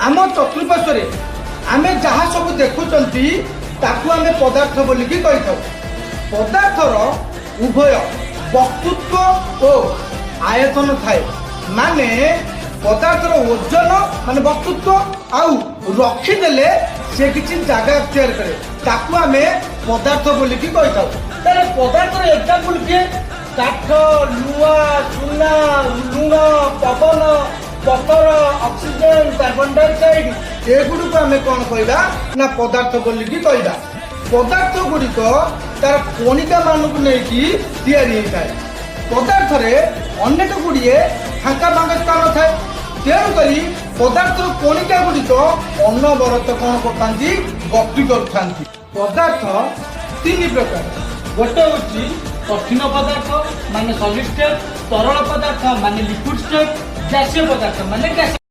ଆମ ଚତୁଃପାର୍ଶ୍ୱରେ ଆମେ ଯାହା ସବୁ ଦେଖୁଛନ୍ତି, ତାକୁ ଆମେ ପଦାର୍ଥ ବୋଲିକି କହିଥାଉ। ପଦାର୍ଥର ଉଭୟ ବସ୍ତୁତ୍ୱ ଓ ଆୟତନ ଥାଏ। ମାନେ ପଦାର୍ଥର ଓଜନ ମାନେ ବସ୍ତୁତ୍ୱ, ଆଉ ରଖିଦେଲେ ସେ କିଛି ଜାଗା ତିଆରି କରେ, ତାକୁ ଆମେ ପଦାର୍ଥ ବୋଲିକି କହିଥାଉ। ତାହେଲେ ପଦାର୍ଥର ଏକ୍ଜାମ୍ପଲ କିଏ? କାଠ, ଲୁହା, ସୁନା, ଲୁଣ, ପବନ, ପଥର, ଅକ୍ସିଜେନ, କାର୍ବନ ଡାଇଅକ୍ସାଇଡ, ଏଗୁଡ଼ିକୁ ଆମେ କଣ କହିବା ନା ପଦାର୍ଥ ବୋଲିକି କହିବା। ପଦାର୍ଥ ଗୁଡ଼ିକ ତାର କଣିକା ମାନଙ୍କୁ ନେଇକି ତିଆରି ହେଇଥାଏ। ପଦାର୍ଥରେ ଅନେକ ଗୁଡ଼ିଏ ଫାଙ୍କା ଫାଙ୍କା ସ୍ଥାନ ଥାଏ। ତେଣୁକରି ପଦାର୍ଥର କଣିକା ଗୁଡ଼ିକ ଅନବରତ କଣ କରୁଥାନ୍ତି? ଗତି କରୁଥାନ୍ତି। ପଦାର୍ଥ ତିନି ପ୍ରକାର। ଗୋଟେ ହେଉଛି କଠିନ ପଦାର୍ଥ ମାନେ ସଲିଡ୍ ଷ୍ଟେଟ୍, ତରଳ ପଦାର୍ଥ ମାନେ ଲିକ୍ୱିଡ ଷ୍ଟେଟ୍, ଗ୍ୟାସୀୟ ପଦାର୍ଥ ମାନେ ଗ୍ୟାସ।